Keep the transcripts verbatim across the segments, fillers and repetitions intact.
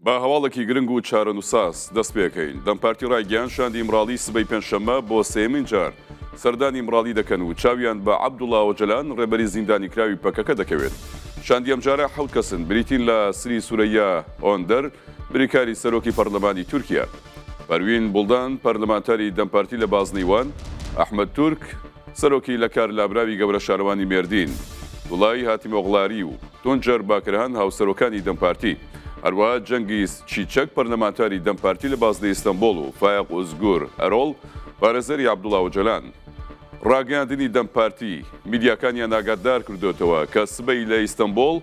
بە هەواڵێکی گرنگ و چارەنووساز دەست پێکەین. دەم پارتی ڕایگەیاند، شاندی ئیمراڵی سبەی پێنجشەممە بۆ سێیەمین جار سەردانی ئیمراڵی دەکەن و چاویان بە عەبدوڵا ئۆجەلان، ڕێبەری زیندانی کراوی پەکەکە دەکەوێت. شاندی ئەمجارە حەوت کەسن، بریتین لە سری سورەیا ئۆندەر، بریکاری سەرۆکی پەرلەمانی تورکیا، پەروین بوڵدان، پەرلەمانتاری دەم پارتی لە بازنەی وان، ئەحمەد تورک، سەرۆکی لە کار لابراوی گەورە شارەوانی مێردین، دوڵای هاتیمۆغڵاری و تونجەر باکرهان، هاوسەرۆکانی دەم پارتی، هەروەها جەنگیز چیچەک، پەرلەمانتاری دەم پارتی لە بازنەی ئیستەنبۆڵ و فایەق ئۆزگور ئەرۆڵ، پارێزەری عەبدوڵا ئۆجەلان. ڕاگەیاندنی دەم پارتی میدیاکانیان ئاگادار کردوتەوە کە سبەی لە ئیستەنبۆڵ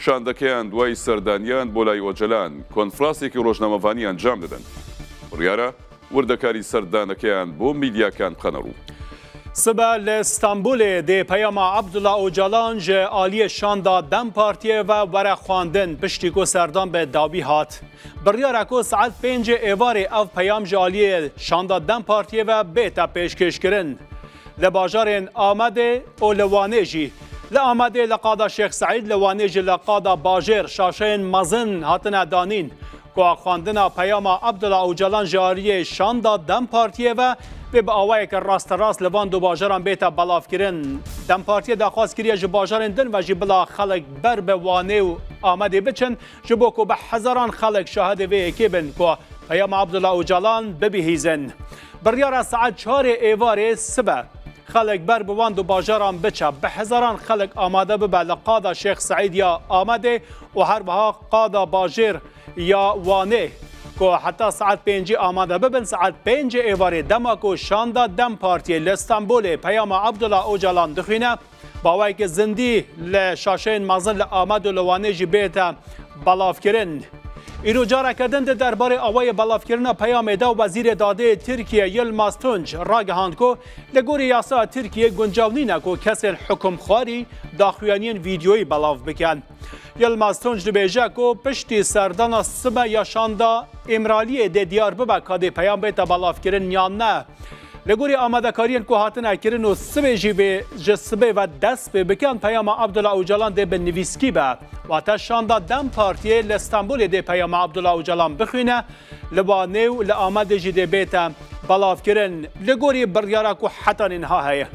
شاندەکەیان دوای سەردانیان بۆ لای ئۆجەلان کۆنفراسێکی ڕۆژنامەڤانی ئەنجام دەدەن. بڕیارە وردەکاری سەردانەکەیان بۆ میدیاکان بخەنە ڕوو. Sibe li Stenbolê dê peyama Abdullah Ocalan ji aliyê şanda DEM Partiyê ve were xwendin, piştî ku serdan bi dawî hat. Biryara ku saet pêncê êvarê ev peyam ji aliyê şanda DEM Partiyê ve bête pêşkêşkirin. Li bajarên Amedê û li Wanê jî. Li Amedê li qada Şêx Seîd, li Wanê jî li qada bajêr şaşeyên mezin hatine danîn ku xwendina peyama Abdullah Ocalan ji aliyê şanda DEM Partiyê ve bê bi awayeke rasterast li van du bajaran bête belavkirin. DEM Partiyê daxwaz kiriye ji bajarên din ve jî bila xelk ber bi Wanê û Amedê biçin, ji bo ku bi hezaran xelk şahidê vê yekê bin ku peyama Abdullah Ocalan bibihîzin. Biryara saet çarê êvarê sibe xelk ber bi wan du bajaran biçe. Bi hezaran xelk amade bibe li qada Şêx Seîd ya Amedê û her wiha qada bajêr ya Wanê ku heta saet pêncî amade bibin. Saet pêncê êvarê dema ku şanda DEM Partiyê li Stenbolê peyama Abdullah Ocalan dixwîne, bi awayeke zindî li şaşeyên mezin li Amed û li Wanê jî bête belavkirin. Îro careke din di derbarê awayê belavkirina peyamê de Wezîrê Dadê Tirkiye Yilmaz Tunç ragihand ku li gorî yasaya Tirkiye guncav nîne ku kesên hukimxwarî daxuyaniyên vîdyoyî belav bikin. Yilmaz Tunç dibêje ku piştî serdana sibe ya şanda Îmraliyê dê diyar bibe ka dê peyam bête belavkirin yan ne. Li gorî amadekariyên ku hatine kirin û sibê jî bê ji sibê ve dest pê bikin, peyama Abdullah Ocalan dê bi nivîskî be. Wate şanda DEM Partiyê li Stenbolê dê peyama Abdullah Ocalan bixwîne, li Wanê û li Amedê jî dê bête belavkirin. Li gorî biryara ku heta niha heye.